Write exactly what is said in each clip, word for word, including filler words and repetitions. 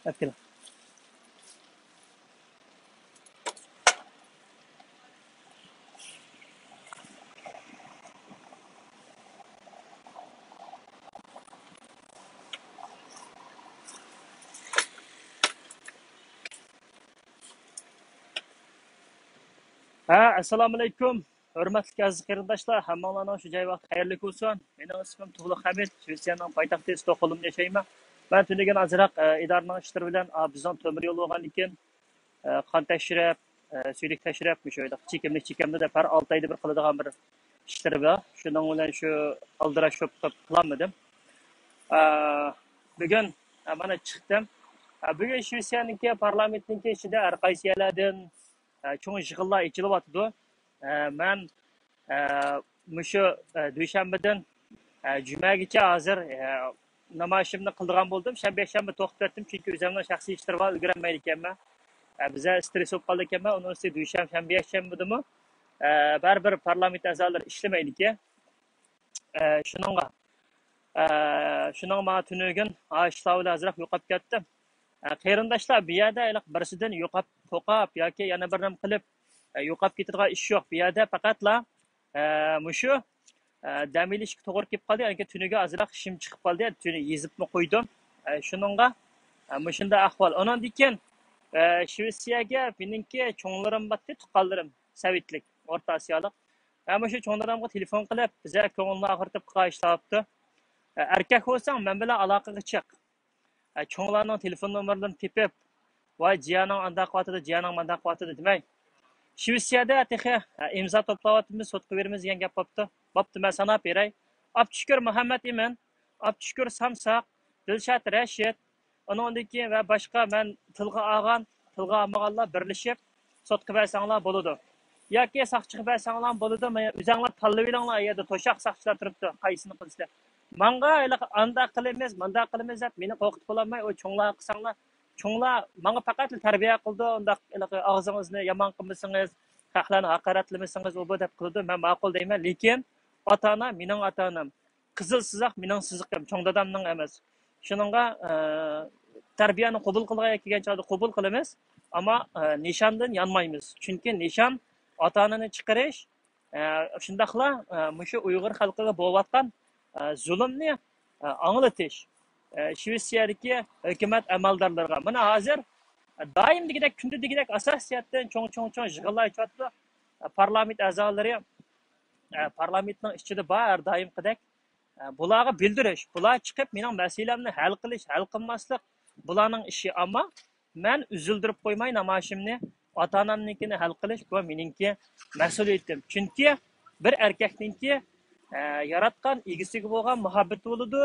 ئەكېلىڭ. ھە، ئەسسالامۇئەلەيكۇم. ھۆرمەتلىك ئەزىز قېرىنداشلار، ھەممىڭلارنىڭ شۇ جاي ۋاقتى خەيرلىك بولسۇن. مېنىڭ ئىسمىم تۇغلۇق ھەمىت، شىۋېتسىيەنىڭ پايتەختى ستوكھولمدا ياشايمەن. مەن تۈنۈگۈن ئازراق، ئە، ئىدارىنىڭ ئىشلىرى بىلەن، ئا، بىزنىڭ تۆمۈر يول بولغاندىكىن، ئە، قان تەكشۈرۈپ، ئە، سۈيدۈك تەكشۈرۈپ، مۇشۇ چېكىملىك چېكىمدە دەپ ھەر ئالتە ئايدا بىر قىلىدىغان بىر ئىشلىرى بار. شۇنىڭ بىلەن شۇ ئالدىراش بولۇپ قالالمىدىم. ئە، بۈگۈن، ئە، مانا چىقتىم. ئە، بۈگۈن شىۋېتسىيەنىڭكى پارلامېنتنىڭكى ئىچىدە ھەر قايسى يەرلەردىن، ئە، چوڭ يىغىنلار ئېچىلىۋاتىدۇ. ئە، مەن، ئە، مۇشۇ، ئە، دۈشەنبىدىن، ئە، جۈمەگىچە ھازىر، ئە، نامايىشىمنى قىلىدىغان بولدۇم. شەنبە، يەكشەنبە توختىتىۋەتتىم، چۈنكى ئۆزۈمنىڭ شەخسىي ئىشلىرى بار، ئۈلگۈرەلمەيدىكەنمەن. ئە، بىزە سترېس بولۇپ قالىدىكەنمەن. ئۇنىڭ ئۈستىگە دۈشەنبە، شەنبە، يەكشەنبىدىمۇ، ئە، بەرىبىر پارلامېنت ئەزالىرى ئىشلىمەيدىكەن. ئە، شۇنىڭغا، ئە، شۇنىڭغا ماڭا تۈنۈگۈن ئاشۇ ئىشلار بىلەن ئازراق يوقاپ كەتتىم. ئە، قېرىنداشلار، بۇ يەردە ھېلىقى بىرسىدىن يوقاپ، توقاپ ياكى يەنە بىر نېمە قىلىپ، ئە، يوقاپ كېتىدىغان ئىش يوق. بۇ يەردە پەقەتلا، ئە، مۇشۇ، ئە، دەم ئېلىشقا توغرا كېلىپ قالدى. يەنى تۈنۈگۈن ئازراق ئىشىم چىقىپ قالدى. تۈنى يېزىپمۇ قويدۇم. ئە، شۇنىڭغا، ئە، مۇشۇنداق ئەھۋال. ئۇنىڭدىن كېيىن، ئە، شىۋېتسىيەگە مېنىڭكى چوڭلىرىم بارتتى، تۇغقانلىرىم، سوۋېتلىك، ئورتا ئاسىيالىق. ھە، مۇشۇ چوڭلىرىمغا تېلېفون قىلىپ، بىزە كۆڭۈلنى ئاغرىتىپ قىلغان ئىشلار بوپتۇ. ئەركەك بولساڭ، مەن بىلەن ئالاقىگە چىق. چوڭلارنىڭ تېلېفون نومۇرلىرىنى تېپىپ، ۋاي، جىيەنىڭ ئانداق قىلىۋاتىدۇ، جىيەنىڭ مانداق قىلىۋاتىدۇ دېمەي. شىۋېتسىيەدە تېخى ئىمزا توپلاۋاتىمىز، سوتقا بېرىمىز دېگەن گەپ بوپتۇ. بوپتۇ، مەن ساناپ بېرەي. ئابدۇشۈكۈر مۇھەممەت ئىمىن، ئابدۇشۈكۈر سامساق، دىلشات رەشىت، ئۇنىڭدىن كېيىن ۋە باشقا مەن تىلغا ئالغان، تىلغا ئالمىغانلار بىرلىشىپ سوتقا بەرسەڭلار بولىدۇ. ياكى ساقچىغا بەرسەڭلار بولىدۇ، مانا ئۆزەڭلار تاللىۋېلىڭلار، ئەگەردە توشاق ساقچىلار تۇرۇپتۇ، قايسىنى قىلسا. ماڭا ھېلىقى ئانداق قىلىمىز، مانداق قىلىمىز دەپ مېنى قورقۇتۇپ بولالماي، ئۇ چوڭلار قىلساڭلار، چوڭلار ماڭا پەقەتلا تەربىيە قىلىدۇ، ئۇنداق ھېلىقى ئاغزىڭىزنى يامان قىلمىسىڭىز، خەقلەرنى ھاقارەتلىمىسىڭىز، ئۇ بۇ دەپ قىلىدۇ، مەن ماقۇل دەيمەن، لېكىن ئاتا-ئانا مېنىڭ ئاتا-ئانام. قىزىل سىزىق مېنىڭ سىزىقىم، چوڭ دادامنىڭ ئەمەس. شۇنىڭغا، ئە، تەربىيەنى قوبۇل قىلغان كەلگەن چاغدا قوبۇل قىلىمىز، ئەمما، ئە، نىشاندىن يانمايمىز. چۈنكى نىشان ئاتا-ئانىنى چىقىرىش، ئە، شۇنداقلا، ئە، مۇشۇ ئۇيغۇر خەلقىگە بولۇۋاتقان، ئە، زۇلۇمنى، ئە، ئاڭلىتىش. ئە، شىۋېتسىيەدىكى ھۆكۈمەت ئەمەلدارلىرىغا. مانا ھازىر، ئە، دائىم دېگۈدەك، كۈندە دېگۈدەك ئاساسىيەتتىن چوڭ، چوڭ، چوڭ يىغىنلار ئېچىۋاتىدۇ. ئە، پارلامېنت ئەزالىرى، ئە، پارلامېنتنىڭ ئىچىدە بار ھەر دائىمقىدەك. ئە، بۇلارغا بىلدۈرۈش، بۇلار چىقىپ مېنىڭ مەسىلەمنى ھەل قىلىش، ھەل قىلماسلىق بۇلارنىڭ ئىشى. ئەمما مەن ئۈزۈلدۈرۈپ قويماي نامايىشىمنى، ئاتا-ئانامنىڭكىنى ھەل قىلىش، بۇ مېنىڭكى مەسئۇلىيىتىم. چۈنكى بىر ئەركەكنىڭكى، ئە، ياراتقان ئىگىسىگە بولغان مۇھەببىتى بولىدۇ،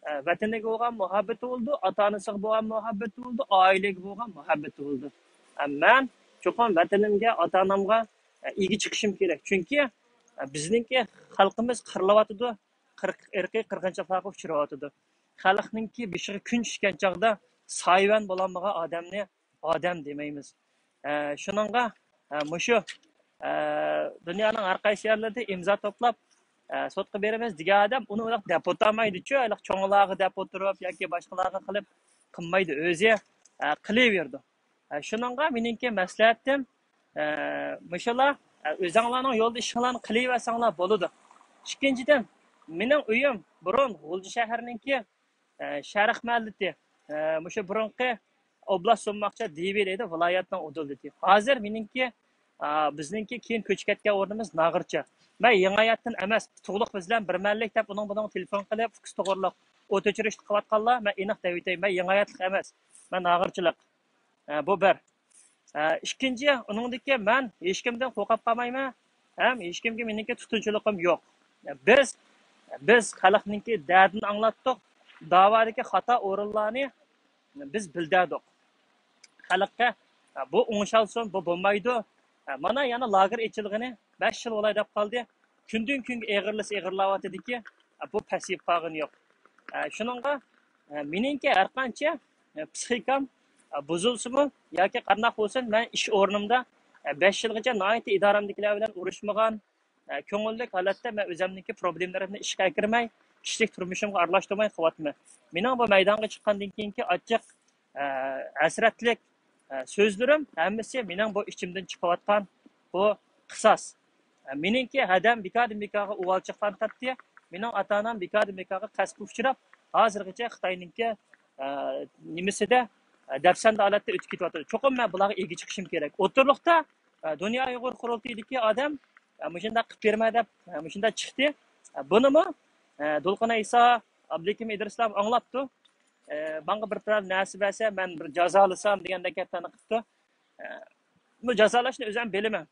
ئە، ۋەتىنىگە بولغان مۇھەببىتى بولىدۇ، ئاتا-ئانىسىغا بولغان مۇھەببىتى بولىدۇ، ئائىلىگە بولغان مۇھەببىتى بولىدۇ. ئە، مەن چوقۇم ۋەتىنىمگە، ئاتا-ئانامغا، ئە، ئىگە چىقىشىم كېرەك. چۈنكى، ئە، بىزنىڭكى خەلقىمىز قىرىلىۋاتىدۇ. قىرق-، ئىرقىي قىرغىنچىلىقلارغا ئۇچراۋاتىدۇ. خەلقنىڭكى بېشىغا كۈن چۈشكەن چاغدا سايىۋەن بولالمىغان ئادەمنى ئادەم دېمەيمىز. ئە، شۇنىڭغا، ئە، مۇشۇ، ئە، دۇنيانىڭ ھەر قايسى يەرلىرىدە ئىمزا توپلاپ، ئە، سوتقا بېرىمىز دېگەن ئادەم ئۇنى ئۇنداق دەپ ئولتۇرمايدۇچۇ، ھېلىقى چوڭلارغا دەپ ئولتۇرۇپ ياكى باشقىلارغا قىلىپ قىلمايدۇ، ئۆزى، ئە، قىلىۋېرىدۇ. ئە، شۇنىڭغا مېنىڭكى مەسلىھەتىم، ئە، مۇشۇلا، ئە، ئۆزۈڭلارنىڭ يولدا ئىشىڭلارنى قىلىۋەرسەڭلار بولىدۇ. ئىككىنچىدىن، مېنىڭ ئۆيۈم بۇرۇن غۇلجا شەھىرىنىڭكى، ئە، شەرق مەھەللىتى، ئە، مۇشۇ بۇرۇنقى ئوبلاست سومماقچى دېۋى دەيدۇ، ۋىلايەتنىڭ ئۇدۇلىدىكى. ھازىر مېنىڭكى، ئە، بىزنىڭكى كېيىن كۆچۈپ كەتكەن ئورنىمىز ناغرىچە. مەن يېڭى ھاياتتىن ئەمەس، تۇغلۇق بىز بىلەن بىر مەھەللىلىك دەپ ئۇنىڭ بۇنىڭغا تېلېفون قىلىپ، ئۇكىسى توغرىلىق ئوت ئۆچۈرۈشتە قىلىۋاتقانلار، مەن ئېنىق دەۋېتەي، مەن يېڭى ھاياتلىق ئەمەس، مەن ناغرىچىلىق. ئە، بۇ بىر. ئە، ئىككىنچى، ئۇنىڭدىكى مەن ھېچكىمدىن قورقۇپ قالمايمەن، ھەم ھېچكىمگە مېنىڭكى تۇتۇنچىلىقىم يوق. ئە، بىز، بىز خەلقنىڭكى دەردىنى ئاڭلاتتۇق، داۋادىكى خاتا ئورۇنلارنى بىز بىلدۈردۇق. خەلققە، ئە، بۇ ئوڭشالسۇن، بۇ بولمايدۇ. ئە، مانا يەنە لاگېر ئېچىلغىنى بەش يىل بولاي دەپ قالدى. كۈندىن كۈنگە ئېغىرلىسا ئېغىرلاۋاتىدىكى، ئە، بۇ پەسىيىپ قالغىنى يوق. ئە، شۇنىڭغا، ئە، مېنىڭكى ھەر قانچە، ئە، پسىخىكام، ئە، بۇزۇلسىمۇ ياكى قانداق بولسۇن، مەن ئىش ئورنۇمدا، ئە، بەش يىلغىچە ناھايىتى ئىدارەمدىكىلەر بىلەن ئۇرۇشمىغان، ئە، كۆڭۈللۈك ھالەتتە مەن ئۆزەمنىڭكى پروبلېمىلىرىمنى ئىشقا ئەكىرمەي، كىشىلىك تۇرمۇشۇمغا ئارىلاشتۇرماي قىلىۋاتىمەن. مېنىڭ بۇ مەيدانغا چىققاندىن كېيىنكى ئاچچىق، ھەسرەتلىك سۆزلىرىم ھەممىسى مېنىڭ بۇ ئىچىمدىن چىقىۋاتقان بۇ قىساس. مېنىڭكى ھەدەم بىكاردىن بىكارغا ئۇۋال چىققان تارتتى. مېنىڭ ئاتا-ئانام بىكاردىن بىكارغا قەستكە ئۇچراپ، ھازىرغىچە خىتاينىڭكى نېمىسىدە، دەپسەندە ھالەتتە ئۆتۈپ كېتىۋاتىدۇ. چوقۇم مەن بۇلارغا ئىگە چىقىشىم كېرەك. ئوتتۇرىلىقتا دۇنيا ئۇيغۇر قۇرۇلتىيىدىكى ئادەم مۇشۇنداق قىلىپ بېرىمەن دەپ مۇشۇنداق چىقتى. بۇنىمۇ دولقۇن ئەيسا، ئابلىكىم ئىدرىسلار ئاڭلاپتۇ. ماڭا بىر، بىرەر نەرسە بەرسە، مەن بىر جازالىسام دېگەندەك گەپلەرنى قىپتۇ. بۇ جازالاشنى ئۆزۈم بىلىمەن.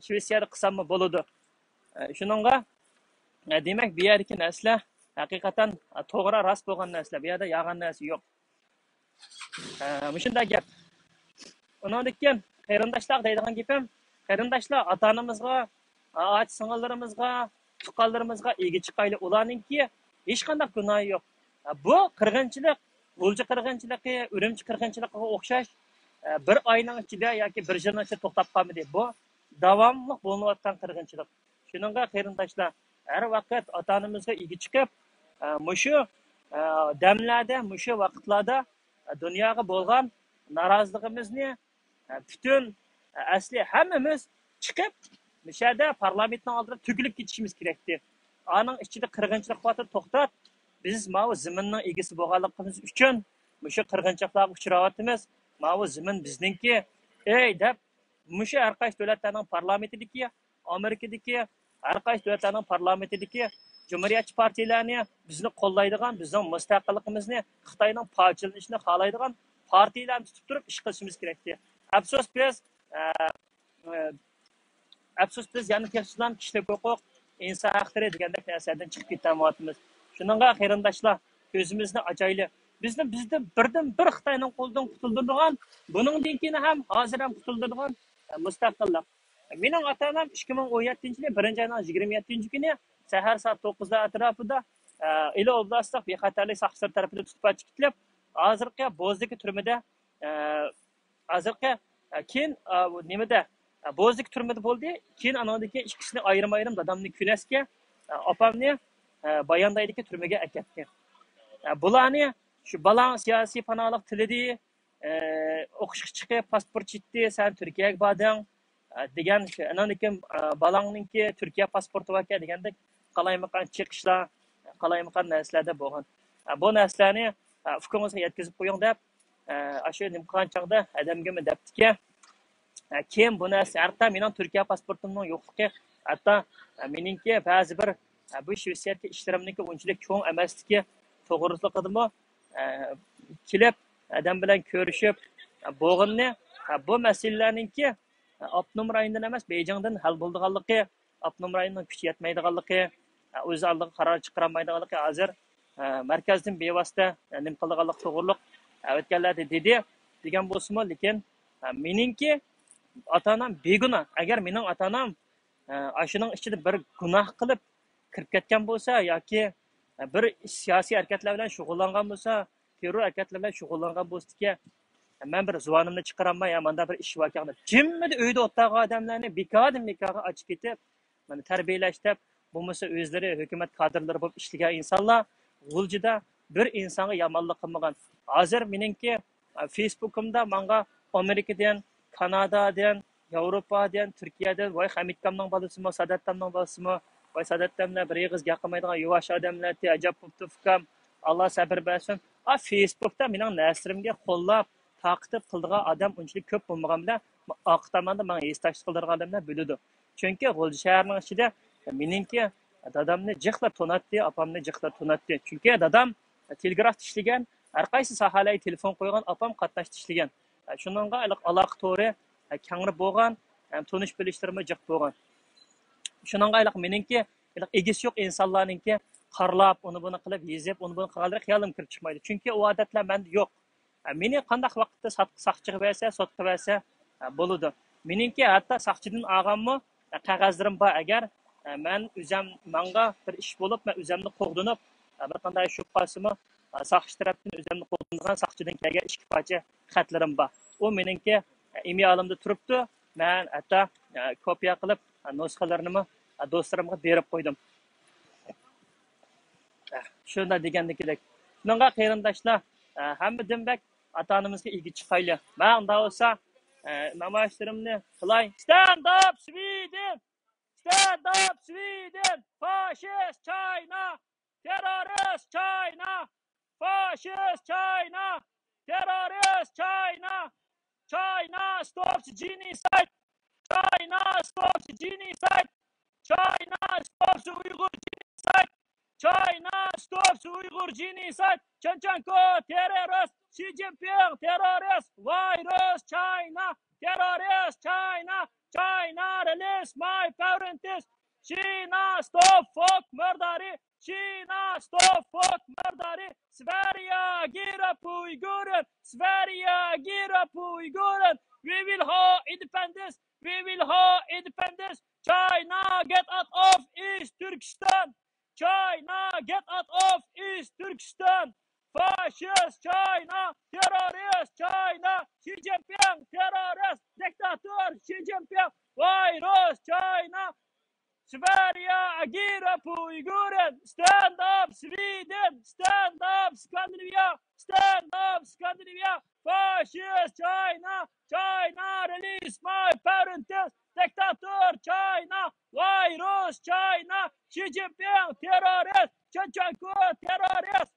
شىۋېتسىيەدە قىلساممۇ بولىدۇ. شۇنىڭغا، دېمەك، بۇ يەردىكى نەرسىلەر ھەقىقەتەن توغرا، راست بولغان نەرسىلەر. بۇ يەردە يالغان نەرسە يوق. مۇشۇنداق گەپ. ئۇنىڭدىن كېيىن قېرىنداشلارغا دەيدىغان گېپىم، قېرىنداشلار، ئاتا-ئانىمىزغا، ئاچا-سىڭىللىرىمىزغا، تۇغقانلىرىمىزغا ئىگە چىقايلى. ئۇلارنىڭكى ھېچقانداق گۇناھى يوق. بۇ قىرغىنچىلىق، غۇلجا قىرغىنچىلىقى، ئۈرۈمچى قىرغىنچىلىقىغا ئوخشاش، بىر ئاينىڭ ئىچىدە ياكى بىر يىلنىڭ ئىچىدە توختاپ قالمىدى. بۇ داۋاملىق بولۇنۇۋاتقان قىرغىنچىلىق. شۇنىڭغا قېرىنداشلار، ھەر ۋاقىت ئاتا-ئانىمىزغا ئىگە چىقىپ، مۇشۇ دەملەردە، مۇشۇ ۋاقىتلاردا دۇنياغا بولغان نارازىلىقىمىزنى پۈتۈن، ئەسلى ھەممىمىز چىقىپ، مۇشۇ يەردە پارلامېنتنىڭ ئالدىدا تۆكۈلۈپ كېتىشىمىز كېرەكتى. ئانىڭ ئىچىدە قىرغىنچىلىق قىلىۋاتىدۇ، توختات. بىز ماۋۇ زېمىننىڭ ئىگىسى بولغانلىقىمىز ئۈچۈن مۇشۇ قىرغىنچىلىقلارغا ئۇچراۋاتىمىز. ماۋۇ زېمىن بىزنىڭكى، ئەي دەپ، مۇشۇ ھەر قايسى دۆلەتلەرنىڭ پارلامېنتىدىكى، ئامېرىكىدىكى، ھەر قايسى دۆلەتلەرنىڭ پارلامېنتىدىكى جۇمھۇرىيەتچى پارتىيىلەرنى، بىزنى قوللايدىغان، بىزنىڭ مۇستەقىللىقىمىزنى، خىتاينىڭ پارچىلىنىشىنى خالايدىغان پارتىيىلەرنى تۇتۇپ تۇرۇپ ئىش قىلىشىمىز كېرەكتى. ئەپسۇس، بىز، ئە، ئە، ئەپسۇس، بىز يەنە تېخىچىلا كىشىلىك ھوقۇق، ئىنسان ھەقلىرى دېگەندەك نەرسىلەردىن چىقىپ كېتەلمەيۋاتىمىز. شۇنىڭغا قېرىنداشلار، كۆزىمىزنى ئاچايلى. بىزنى، بىزدىن بىردىن بىر خىتاينىڭ قولىدىن قۇتۇلدۇرىدىغان، بۇنىڭدىن كېيىن ھەم، ھازىر ھەم قۇتۇلدۇرىدىغان، ئە، مۇستەقىللىق. مېنىڭ ئاتا-ئانام ئىككى مىڭ ئون يەتتىنچى يىلى بىرىنچى ئاينىڭ يىگىرمە يەتتىنچى كۈنى سەھەر سائەت توققۇزدا ئەتراپىدا، ئە، ئىلى ئوبلاستلىق بىخەتەرلىك ساقچىلىرى تەرىپىدىن تۇتۇپ ئەكېتىلىپ، ھازىرقى بوزدىكى تۈرمىدە، ئە، ھازىرقى، ئە، كېيىن، ئە، نېمىدە، ئە، بوزدىكى تۈرمىدە بولدى. كېيىن ئانىڭدىن كېيىن ئىككىسىنى ئايرىم-ئايرىم دادامنى كۈنەسكە، ئە، ئاپامنى، ئە، باياندايدىكى تۈرمىگە ئەكەتتى. ئە، بۇلارنى شۇ بالاڭ سىياسىي پاناھلىق تىلىدى، ئە، ئوقۇشقا چىقىپ، پاسپورت چىقتى، سەن تۈركىيەگە باردىڭ، ئە، دېگەن، ئانىڭدىن كېيىن، ئە، بالاڭنىڭكى تۈركىيە پاسپورتى باركەن دېگەندەك قالايمىقان چېقىشلار، قالايمىقان نەرسىلەردە بولغان. ئە، بۇ نەرسىلەرنى، ئە، ئۇكىڭىزغا يەتكۈزۈپ قويۇڭ دەپ، ئە، ئاشۇ نېمە قىلغان چاغدا ھەدەمگىمۇ دەپتىكەن. ئە، كېيىن بۇ نەرسە، ھەتتا مېنىڭ تۈركىيە پاسپورتۇمنىڭ يوقلۇقى، ھەتتا، ئە، مېنىڭكى بەزى بىر، ئە، بۇ شىۋېتسىيەدىكى ئىشلىرىمنىڭكى ئۇنچىلىك چوڭ ئەمەسلىكى توغرىلىقىدىمۇ، ئە، كېلىپ، ئادەم بىلەن كۆرۈشۈپ، ئە، بولغىنىنى، ئە، بۇ مەسىلىلەرنىڭكى، ئە، ئاپتونوم رايوندىن ئەمەس، بېيجىڭدىن ھەل بولىدىغانلىقى، ئاپتونوم رايوننىڭ كۈچى يەتمەيدىغانلىقى، ئە، ئۆز ئالدىغا قارار چىقىرالمايدىغانلىقى ھازىر، ئە، مەركەزدىن بىۋاسىتە، ئە، نېمە قىلىدىغانلىقى توغرۇلۇق، ئە، ئۆتكەنلەردە دېدى، دېگەن بولسىمۇ، لېكىن، ئە، مېنىڭكى ئاتا-ئانام بىگۇناھ. ئەگەر مېنىڭ ئاتا-ئانام، ئە، ئاشۇنىڭ ئىچىدە بىر گۇناھ قىلىپ كىرىپ كەتكەن بولسا ياكى، ئە، بىر سىياسىي ھەرىكەتلەر بىلەن شۇغۇللانغان بولسا، تېررور ھەرىكەتلىرى بىلەن شۇغۇللانغان بولسىكەن، مەن بىر زۇۋانىمنى چىقىرالماي، يا ماندا بىر ئىش باركەن دەپ، جىممىدە ئۆيدە ئولتۇرغان ئادەملەرنى بىكاردىن بىكارغا ئاچىقىپ كېتىپ، مانا تەربىيەلەش دەپ، بولمىسا ئۆزلىرى ھۆكۈمەت كادىرلىرى بولۇپ ئىشلىگەن ئىنسانلار غۇلجىدا بىر ئىنسانغا يامانلىق قىلمىغان. ھازىر مېنىڭكى، ئە، فېيسبۇكۇمدا ماڭا ئامېرىكىدىن، كانادادىن، ياۋروپادىن، تۈركىيەدىن، ۋاي، خەمىتكامنىڭ بالىسىمۇ، ساداتتامنىڭ بالىسىمۇ، ۋاي، ساداتتاملار بىر ئېغىز گەپ قىلمايدىغان يۇۋاش ئادەملەر، ئەجەب بوپتۇ، ئۇكام. ئاللا سەبىر بەرسۇن. ئا، فېيسبۇكتا مېنىڭ نەرسىلىرىمگە قوللاپ، تارقىتىپ قىلىدىغان ئادەم ئۇنچىلىك كۆپ بولمىغان بىلەن، ئارقا تاماندا ماڭا ھېسداشلىق قىلىدىغان ئادەملەر بىلىدۇ. چۈنكى غۇلجا شەھىرىنىڭ ئىچىدە مېنىڭكى دادامنى جىقلا توناتتى، ئاپامنى جىقلا توناتتى. چۈنكى دادام تېلېگرافتا ئىشلىگەن، ھەر قايسى ساھەلەرگە تېلېفون قويغان، ئاپام قاتناشتا ئىشلىگەن. شۇنىڭغا ھېلىقى ئالاقە تورى كەڭرى بولغان، ھەم تونۇش بىلىشلىرىمۇ جىق بولغان. شۇنىڭغا ھېلىقى مېنىڭكى، ھېلىقى ئىگىسى يوق ئىنسانلارنىڭكى قارلاپ، ئۇنى بۇنى قىلىپ، يېزىپ، ئۇنى بۇنى قىلغانلىرى خىيالىمغا كىرىپ چىقمايدۇ. چۈنكى ئۇ ئادەتلەر مەندە يوق. مېنى قانداق ۋاقىتتا ساق-، ساقچىغا بەرسە، سوتقا بەرسە، بولىدۇ. مېنىڭكى ھەتتا ساقچىدىن ئالغانمۇ قەغەزلىرىم بار. ئەگەر مەن ئۆزەم، ماڭا بىر ئىش بولۇپ، مەن ئۆزەمنى قوغدىنىپ، بىر قانداق ئىش بولۇپ قالسىمۇ، ساقچى تەرەپتىن ئۆزەمنى قوغدىنىدىغان ساقچىدىن كەلگەن ئىككى پارچە خەتلىرىم بار. ئۇ مېنىڭكى ئىمىيالىمدا تۇرۇپتۇ. مەن ھەتتا كوپىيە قىلىپ، نۇسخىلىرىنىمۇ دوستلىرىمغا بېرىپ قويدۇم. شۇنداق دېگەندىكىدەك. شۇنىڭغا قېرىنداشلار، ھەممىدىن بەك ئاتا-ئانىمىزغا ئىگە چىقايلى. مانا ئۇنداق بولسا، ئە، نامايىشلىرىمنى قىلاي. Stand up Sweden! Stand up Sweden! Fascist China! Terrorist China! Fascist China! Terrorist China! China stops genocide! China stops genocide! China stops Uyghur genocide! China stops Uyghur genocide! Chenchenko terrorist! Xi Jinping terrorist! Virus China! Terrorist China! China release my parents! China stop folk murder! China stop folk murder! Sverige, give up Uyghur! Sverige, give up Uyghur! We will have independence! We will have independence! China, get out of East Turkestan! China, get out of East Turkestan! Fascist China, terrorist China, Xi Jinping terrorist, diktator Xi Jinping, virus China, Sverige, give up Uyghur, stand up Sweden, stand up Scandinavia, stand up Scandinavia, fascist China, China, release my parents, diktator China, virus China, Xi Jinping terrorist, Chenchenko terrorist.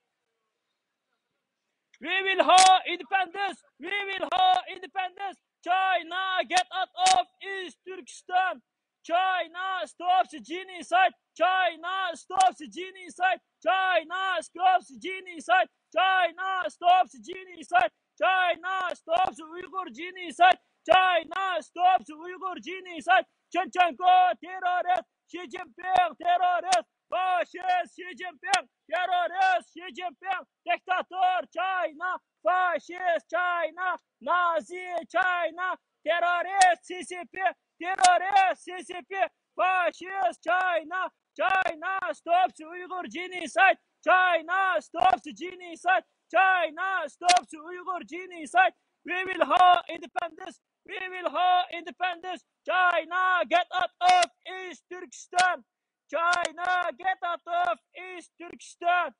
We will have independence. We will have independence. China, get out of East Turkestan. China stops genocide. China stops genocide. China stops genocide. China stops genocide. China stops Uyghur genocide. China stops Uyghur genocide. Chenchenko terrorist. Xi Jinping terrorist. Fascist Xi Jinping terrorist. Xi Jinping diktator. China, fascist China, Nazi China, terrorist C C P, terrorist C C P, fascist China, China stops Uyghur genocide, China stops genocide, China stops Uyghur genocide. We will have independence. We will have independence. China, get out of East Turkestan. China, get out of East Turkestan.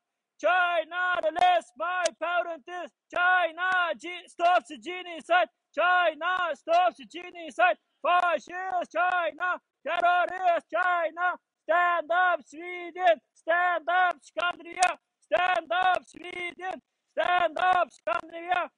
China, release my parents. China, ge- stops genocide. China, stops genocide. Fascist China, terrorist China. Stand up Sweden. Stand up Scandinavia. Stand up Sweden. Stand up Scandinavia.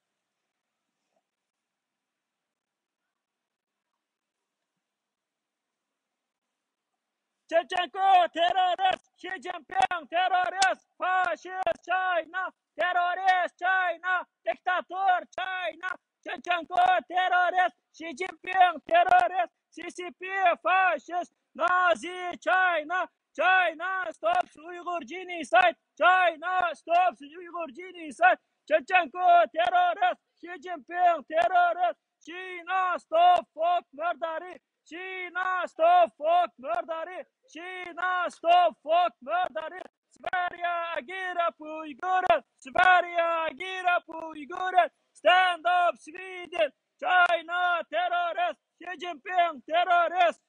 Chenchenko terrorist, Xi Jinping terrorist, fascist China, terrorist China, diktator China, Chenchenko terrorist, Xi Jinping terrorist, C C P fascist, Nazi China, China stops Uyghur genocide, China stops Uyghur genocide, Chenchenko terrorist, Xi Jinping terrorist, China stop folk murder, China stop folk murder, China stop folk murder. Sverige, give up Uyghur. Sverige, give up Uyghur. Stand up Sweden. China terrorist. Xi Jinping terrorist.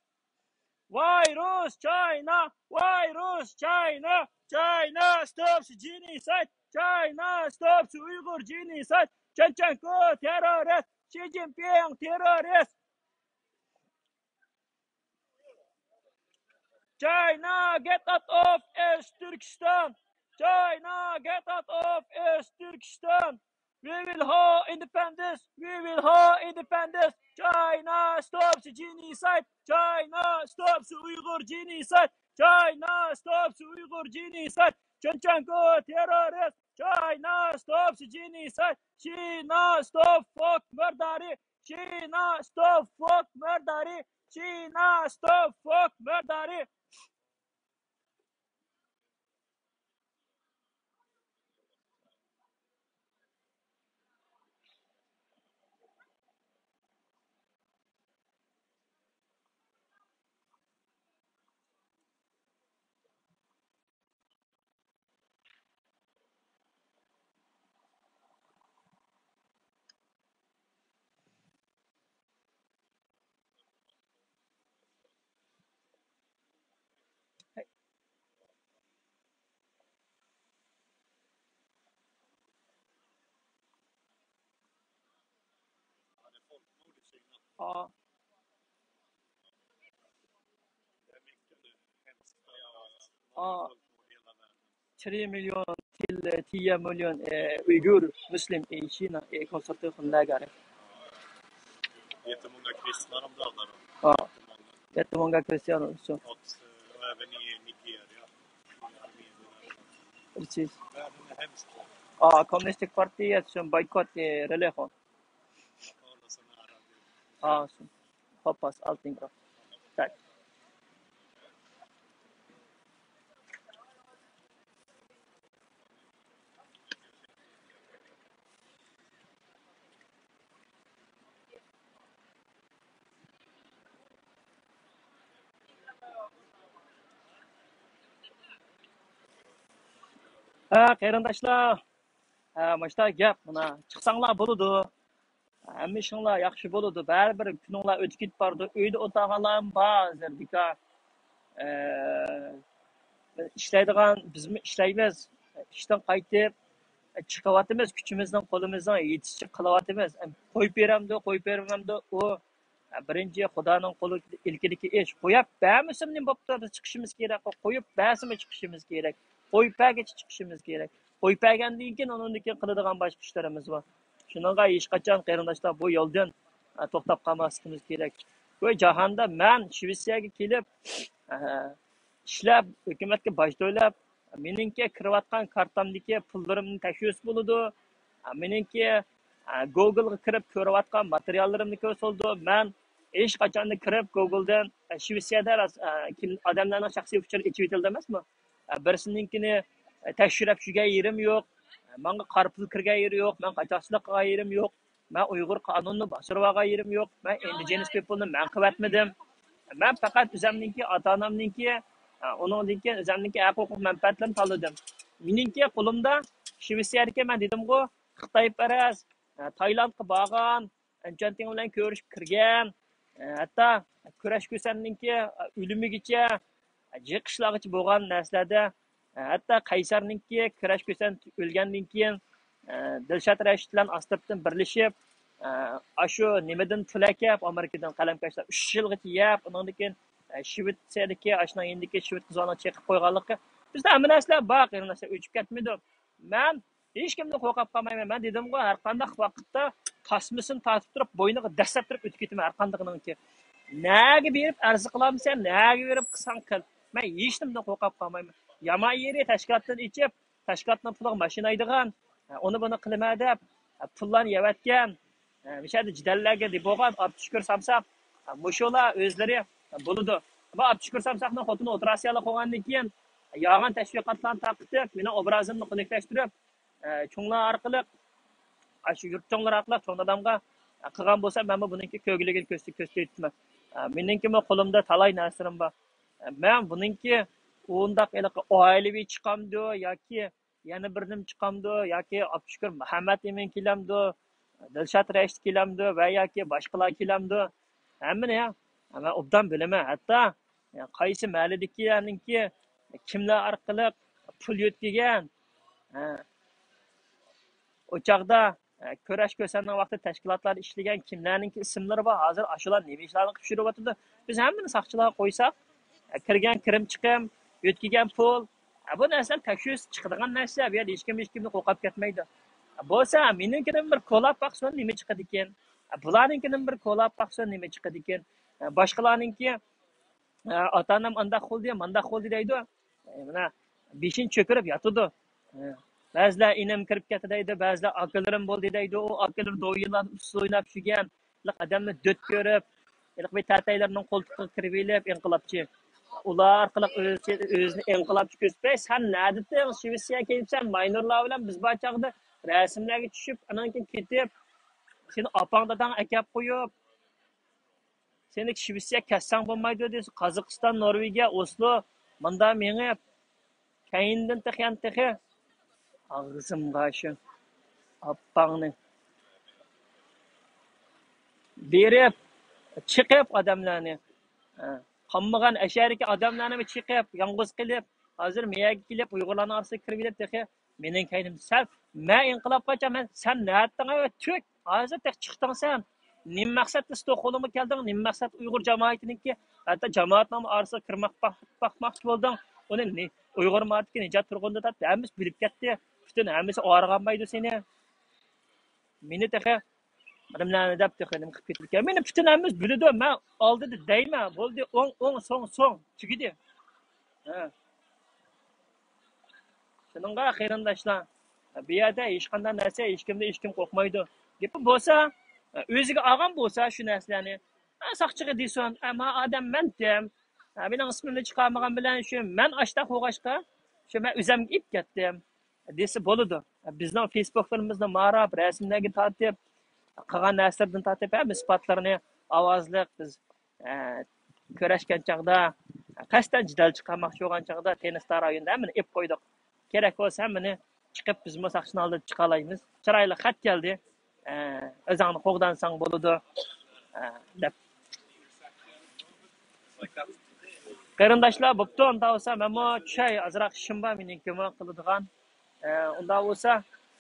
Virus China. Virus China. China stops genocide. China stops Uyghur genocide. Chenchenko terrorist. Xi Jinping terrorist. China, get out of East Turkestan. China, get out of East Turkestan. We will have independence. We will have independence. China stops genocide. China stops Uyghur genocide. China stops Uyghur genocide. Chenchenko terrorist. China stops genocide. China stop folk murder. China stop folk murder. China stop folk murder. اه، اه، تري مليون، تل-، تيا مليون، اه، اويغور، مسلم، اه، شينا، اه، كونسرتو خون لاگاري. Jättemånga kristna de dödade. Ja, jättemånga kristianer också. Och, eh, även i Nigeria. Precis. Världen är hemsk. Ja, Kommunistisk Parti är som bojkott i religion. Ja, så hoppas allting bra. Tack. ھە، قېرىنداشلار، ھە، مۇشۇنداق گەپ، مانا، چىقساڭلار بولىدۇ. ھەممە ئىشىڭلار ياخشى بولىدۇ. بەرىبىر كۈنۈڭلار ئۆتۈپ كېتىپ بارىدۇ. ئۆيدە ئولتۇرغانلارمۇ بار ھازىر بىكار. ئە، ئىشلەيدىغان، بىزمۇ ئىشلەيمىز. ئىشتىن قايتىپ، ئە، چىقىۋاتىمىز. كۈچىمىزنىڭ، قولىمىزنىڭ يېتىشىچە قىلىۋاتىمىز. ئە، قويۇپ بېرەمدۇ، قويۇپ بېرىمەمدۇ، ئۇ، ئە، بىرىنچى خۇدانىڭ قولى ئىلكىدىكى ئىش. قويۇپ بەرمىسىمۇ نېمە بوپتۇ؟ بىز چىقىشىمىز كېرەك. قويۇپ بەرسىمۇ چىقىشىمىز كېرەك. قويۇپ بەرگىچە چىقىشىمىز كېرەك. قويۇپ بەرگەندىن كېيىن، ئۇنىڭدىن كېيىن قىلىدىغان باشقا ئىشلىرىمىز بار. شۇنىڭغا ھېچقاچان قېرىنداشلار بۇ يولدىن، ئە، توختاپ قالماسلىقىمىز كېرەك. بۇ جاھاندا مەن شىۋېتسىيەگە كېلىپ، ئە، ئىشلەپ، ھۆكۈمەتكە باج تۆلەپ، مېنىڭكى كىرىۋاتقان كارتامدىكى پۇللىرىمنى تەكشۈرسە بولىدۇ. ئە، مېنىڭكى، ئە، گوگلغا كىرىپ كۆرۈۋاتقان ماتېرىياللىرىمنى كۆرسە بولىدۇ. مەن ھېچقاچان كىرىپ گوگلدىن، ئە، شىۋېتسىيەدە راس-، ئە، كىم، ئادەملەرنىڭ شەخسىي ئۇچۇرى ئېچىۋېتىلدى ئەمەسمۇ؟ بىرسىنىڭكىنى تەكشۈرۈپ چۈشۈرگەن يېرىم يوق. ماڭا قارا پۇل كىرگەن يېرى يوق. مەن قاچاقچىلىق قىلغان يېرىم يوق. مەن ئۇيغۇر قانۇنىنى باشقۇرۇۋالغان يېرىم يوق. مەن ئىندىجېنس پىپلنى مەن قىلىۋەتمىدىم. مەن پەقەت ئۆزۈمنىڭكى، ئاتا-ئانامنىڭكى، ئۇنىڭدىن كېيىن ئۆزۈمنىڭكى ھەق-ھوقۇق مەنپەئەتلىرىنى تاللىدىم. مېنىڭكى قولۇمدا شىۋېتسىيەدىكى مەن دېدىمغۇ، خىتايپەرەس، تايلاندقا بارغان، ئەنچۈەنتىڭ بىلەن كۆرۈشۈپ كىرگەن، ھەتتا كۈرەش كۆسەننىڭكى ئۆلۈمىگىچە، جىق ئىشلارغىچە بولغان نەرسىلەردە، ھەتتا قەيسەرنىڭكى كۈرەش كۆسەن ئۆلگەندىن كېيىن، دىلشات رەشىت بىلەن ئاستىرتتىن بىرلىشىپ، ئاشۇ نېمىدىن پۇل ئەكەپ، ئامېرىكىدىن قەلەمكەشلەر ئۈچ يىلغىچە يەپ، ئۇنىڭدىن كېيىن، شىۋېتسىيەدىكى ئاشۇنىڭ يېنىدىكى شىۋېت قىزلارنىڭ چېقىپ قويغانلىقى. بىزدە ھەممە نەرسىلەر بار، قېرىنداشلار، ئۆچۈپ كەتمىدۇ. مەن ھېچكىمدىن قورقۇپ قالمايمەن. مەن دېدىمغۇ، ھەر قانداق ۋاقىتتا تاسمىسىنى تارتىپ تۇرۇپ، بوينىغا دەسسەپ تۇرۇپ ئۆتۈپ كېتىمەن، ھەر قاندىقىنىڭكى. نەگە بېرىپ ئەرز قىلامسەن، نەگە بېرىپ قىلساڭ قىل. مەن ھېچنېمىدىن قورقۇپ قالمايمەن. يامان يېرى تەشكىلاتتىن ئېچىپ، تەشكىلاتنىڭ پۇلىغا ماشىنا ھەيدىغان، ئۇنى بۇنى قىلىمەن دەپ، پۇللارنى يەۋەتكەن. مۇشۇ يەردە جېدەللەرگە دېيىپ بولغان، ئابدۇشۈكۈر سامساق، مۇشۇلار ئۆزلىرى بولىدۇ. ئەمما ئابدۇشۈكۈر سامساقنىڭ خوتۇنى ئوتتۇرا ئاسىيالىق بولغاندىن كېيىن، يالغان تەشۋىقاتلارنى تارقىتىپ، مېنىڭ ئوبرازىمنى خۇنۈكلەشتۈرۈپ، ئە، چوڭلار ئارقىلىق، ئاشۇ يۇرت چوڭلىرى ئارقىلىق چوڭ دادامغا، ئە، قىلغان بولسا، مەنمۇ بۇنىڭكى كۆرگۈلۈكىنى كۆرسىتىپ، كۆرسىتىۋېتىپتىمەن. ئە، مېنىڭكىمۇ قولۇمدا تالاي نەرسىلىرىم بار. ئە، مەن بۇنىڭكى ئۇنداق ھېلىقى ئائىلىۋى چىقامدۇ ياكى يەنە بىر نېمە چىقامدۇ ياكى ئابدۇشۈكۈر مۇھەممەت ئىمىن كېلەمدۇ، دىلشات رەشىت كېلەمدۇ ۋە ياكى باشقىلار كېلەمدۇ؟ ھەممىنى، ھە، مەن ئوبدان بىلىمەن. ھەتتا، يا، قايسى مەھەللىدىكىلەرنىڭكى كىملەر ئارقىلىق پۇل يۆتكىگەن، ھە، ئۇ چاغدا، ھە، كۈرەش كۆسەننىڭ ۋاقتىدا تەشكىلاتلاردا ئىشلىگەن كىملەرنىڭكى ئىسىملىرى بار، ھازىر ئاشۇلار نېمە ئىشلارنى قىلىپ يۈرۈۋاتىدۇ؟ بىز ھەممىنى ساقچىلارغا قويساق، ھە، كىرگەن كىرىم چىقىم، يۆتكىگەن پۇل، ھە، بۇ نەرسىلەر تەكشۈرسە چىقىدىغان نەرسىلەر، بۇ يەردە ھېچكىم ھېچكىمدىن قورقۇپ كەتمەيدۇ. ھە، بولسا مېنىڭكىنىمۇ بىر كولاپ باقسۇن، نېمە چىقىدىكىن؟ ھە، بۇلارنىڭكىنىمۇ بىر كولاپ باقسۇن، نېمە چىقىدىكىن؟ ھە، باشقىلارنىڭكى، ھە، ئاتا-ئانام ئانداق بولدى، مانداق بولدى دەيدۇ. ھە، مانا بېشىنى چۆكۈرۈپ ياتىدۇ. ھە، بەزىلەر ئىنىم كىرىپ كەتتى دەيدۇ، بەزىلەر ئاكىلىرىم بولدى دەيدۇ، ئۇ ئاكىلىرى دوۋيىنلاردا ئۇسسۇل ئويناپ يۈرگەن، ئادەمنى دۆت كۆرۈپ، ھېلىقى بىر تەتەيلەرنىڭ قولتۇقىغا كىرىۋېلىپ، ئىنقىلابچى. ئۇلار ئارقىلىق ئۆزى، ئۆزىنى ئىنقىلابچى كۆرسىتىپ، «سەن نەدىتىڭ؟ شىۋېتسىيەگە كېلىپسەن، ماينۇرلار بىلەن بىز بار چاغدا رەسىملەرگە چۈشۈپ، ئانان كېيىن كېتىپ، سېنى ئاپاڭ داداڭ ئەكەپ قويۇپ، سېنى شىۋېتسىيە كەتسەڭ بولمايدۇ» دېسە، قازاقىستان، نورۋېگىيە، ئوسلو، مۇندا مېڭىپ، كەينىدىن تېخى، يەنە تېخى ئاغزىمغا شۇ ئاپپاڭنى بېرىپ، چېقىپ ئادەملەرنى، ھە، قانمىغان ئەشەدىكى ئادەملەرنىمۇ چېقىپ، يالغۇز قىلىپ، ھازىر مېيەگە كېلىپ، ئۇيغۇرلارنىڭ ئارىسىغا كىرىۋېلىپ، تېخى مېنىڭ كەينىمدە سەن، مەن ئىنقىلابقا قاچامەن، سەن نەتتىڭ ئەۋە تۈك، ھازىر تېخى چىقتىڭ سەن. نېمە مەقسەتتە ستوكھولمغا كەلدىڭ؟ نېمە مەقسەت ئۇيغۇر جامائىتىنىڭكى؟ ھەتتا جامائەتنىڭ ئارىسىغا كىرمەك باق-، باقماقچى بولدىڭ. ئۇنى نى-، ئۇيغۇر مارتىكى نىجات تۇرغۇندا تارتىپ ھەممىسى بىلىپ كەتتى. پۈتۈن ھەممىسى ئارىغانمايدۇ سېنى. مېنى تېخى نېمىلەرنى دەپ تېخى نېمە قىلىپ كېتىدىكەن. مېنى پۈتۈن ھەممىسى بىلىدۇ. مەن ئالدىدا دەيمەن. بولدى، ئوڭ، ئوڭ، سوڭ، سوڭ. تۈگىدى. ھە. شۇنىڭغا قېرىنداشلار، بۇ يەردە ھېچقانداق نەرسە، ھېچكىمدىن ھېچكىم قورقمايدۇ. گېپى بولسا، ئۆزىگە ئالغان بولسا شۇ نەرسىلەرنى، ساقچىغا دېسۇن، ما ئادەم مەنتىم، مېنىڭ ئىسمىمنى چىقارمىغان بىلەن شۇ مەن ئاشتاق بولغاچقا، شۇ مەن ئۆزەمگە ئېلىپ كەتتىم دېسە بولىدۇ. بىزنىڭ فېيسبۇكلىرىمىزنى ماراپ، رەسىملەرگە تارتىپ، قىلغان نەرسىلىرىدىن تارتىپ، ھەممە ئىسپاتلىرىنى ئاۋازلىق بىز ئە، كۆرۈشكەن چاغدا، قەستەن جېدەل چىقارماقچى بولغان چاغدا تېنىستا رايونىدا ھەممىنى ئېلىپ قويدۇق. كېرەك بولسا ھەممىنى چىقىپ بىزمۇ ساقچىنىڭ ئالدىدا چىقالايمىز. چىرايلىق خەت كەلدى. ئە، ئۆزۈڭنى قوغدانساڭ بولىدۇ، ئە، دەپ. قېرىنداشلار، بوپتۇ، ئۇنداق بولسا مەنمۇ چۈشەي، ئازراق ئىشىم بار مېنىڭكىمۇ قىلىدىغان. ئە، ئۇنداق بولسا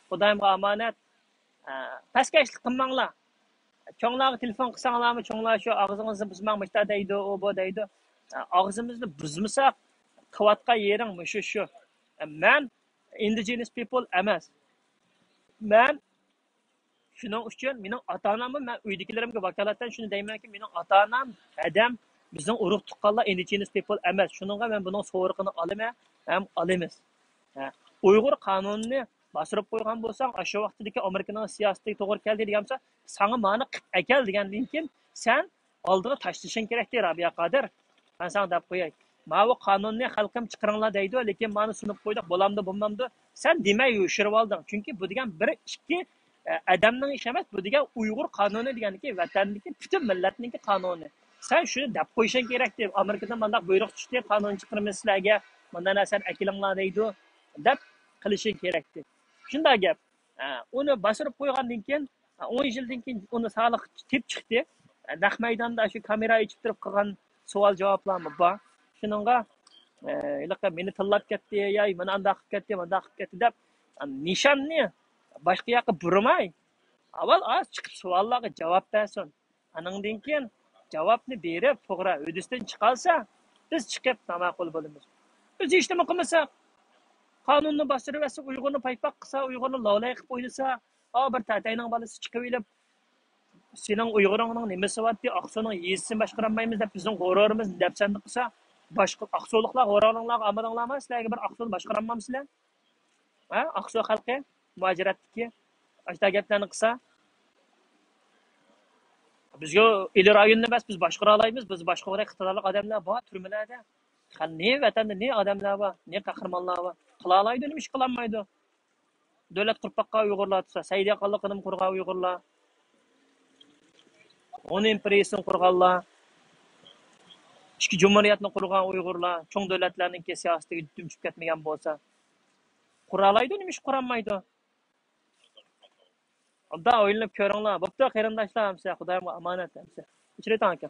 خۇدايىمغا ئامانەت. ئە، پەسكەشلىك قىلماڭلار. چوڭلارغا تېلېفون قىلساڭلارمۇ، چوڭلار شۇ ئاغزىڭىزنى بۇزماڭ، مۇشتا دەيدۇ، ئۇ بۇ دەيدۇ. ئە، ئاغزىمىزنى بۇزمىساق، قىلىۋاتقان يېرىڭ مۇشۇ شۇ. ئە، مەن indigenous people ئەمەس. مەن شۇنىڭ ئۈچۈن مېنىڭ ئاتا-ئاناممۇ، مەن ئۆيدىكىلىرىمگە ۋاكالىتەن شۇنى دەيمەنكى، مېنىڭ ئاتا-ئانام، ھەدەم بىزنىڭ ئۇرۇق-تۇغقانلار indigenous people ئەمەس. شۇنىڭغا مەن بۇنىڭ سورىقىنى ئالىمەن ھەم ئالىمىز. ھە، ئۇيغۇر قانۇنىنى باستۇرۇپ قويغان بولساڭ، ئاشۇ ۋاقىتتىكى ئامېرىكىنىڭ سىياسىتىگە توغرا كەلدى دېگەن بولسا، ساڭا مانى قىلىپ ئەكەل دېگەندىن كېيىن، سەن ئالدىغا تاشلىشىڭ كېرەكتى، رابىيە قادىر. مەن ساڭا دەپ قوياي. ماۋۇ قانۇننى خەلقىم چىقىرىڭلار دەيدۇ، لېكىن مانا سۇنۇپ قويدۇق، بولامدۇ، بولمامدۇ؟ سەن دېمەي يوشۇرۇۋالدىڭ. چۈنكى بۇ دېگەن بىر، ئىككى، ئە، ئادەمنىڭ ئىشى ئەمەس، بۇ دېگەن ئۇيغۇر قانۇنى دېگەنكى ۋەتەندىكى پۈتۈن مىللەتنىڭكى قانۇنى. سەن شۇنى دەپ قويۇشۇڭ كېرەكتى. ئامېرىكىدىن مانداق بۇيرۇق چۈشتى، قانۇن چىقىرىمىز سىلەرگە، مانداق نەرسىلەرنى ئەكېلىڭلار دەيدۇ، دەپ قىلىشىڭ كېرەكتى. شۇنداق گەپ. ئە، ئۇنى باستۇرۇپ قويغاندىن كېيىن، ئە، ئون يىلدىن كېيىن ئۇنى سالىق تېپىپ چىقتى. ئە، نەق مەيداندا شۇ كامېرا ئېچىپ تۇرۇپ قىلغان سوئال جاۋابلارمۇ بار. شۇنىڭغا، ئە، ھېلىقى مېنى تىللاپ كەتتى، ياي مېنى ئانداق قىلىپ كەتتى، مانداق قىلىپ كەتتى دەپ، ئە، نىشاننى باشقا ياققا بۇرىماي، ئاۋۋال ئاز چىقىپ سوئاللارغا جاۋاب بەرسۇن. ئانىڭدىن كېيىن جاۋابنى بېرىپ، توغرا ھۆددىسىدىن چىقالسا، بىز چىقىپ ناماقۇل بولىمىز. بىز ھېچنېمە قىلمىساق، قانۇننى باستۇرۇۋەتسە، ئۇيغۇرنى پايپاق قىلسا، ئۇيغۇرنى لاۋلاي قىلىپ ئوينىسا، ئا، بىر تەتەينىڭ بالىسى چىقىۋېلىپ، سېنىڭ ئۇيغۇرۇڭنىڭ نېمىسى بارتى، ئاقسۇنىڭ يېزىسىنى باشقۇرالمايمىز دەپ، بىزنىڭ غۇرۇرىمىزنى دەپسەندە قىلسا، باشقا ئاقسۇلۇقلار غۇرۇرۇڭلارغا ئالمىدىڭلارمۇ؟ سىلەرگە بىر ئاقسۇنى باشقۇرالمامسىلەر؟ ھە؟ ئاقسۇ خەلقى، مۇھاجىرەتتىكى ئاشۇنداق گەپلەرنى قىلسا، بىزگە ئىلى رايوننى ئەمەس، بىز باشقۇرالايمىز، بىز باشقۇرغۇدەك ئىقتىدارلىق ئادەملەر بار تۈرمىلەردە. قېنى، نى ۋەتەندە نى ئادەملەر بار، نى قەھرىمانلار بار. قىلالايدۇ، نېمە ئىش قىلالمايدۇ؟ دۆلەت قۇرۇپ باققان ئۇيغۇرلار تۇرسا، سەئىدى قانلىقىنىمۇ قۇرغان ئۇيغۇرلار، ھون ئىمپېرىيىسىنى قۇرغانلار، ئىككى جۇمھۇرىيەتنى قۇرغان ئۇيغۇرلار، چوڭ دۆلەتلەرنىڭكى سىياسىتىگە دۈم چۈشۈپ كەتمىگەن بولسا، قۇرالايدۇ، نېمە ئىش قۇرالمايدۇ؟ ئابدا ئويلىنىپ كۆرۈڭلار. بوپتۇ، قېرىنداشلار، ئەمسە خۇدايىمغا ئامانەت ئەمسە. ئۆچۈرۈۋېتىڭ ئاكا.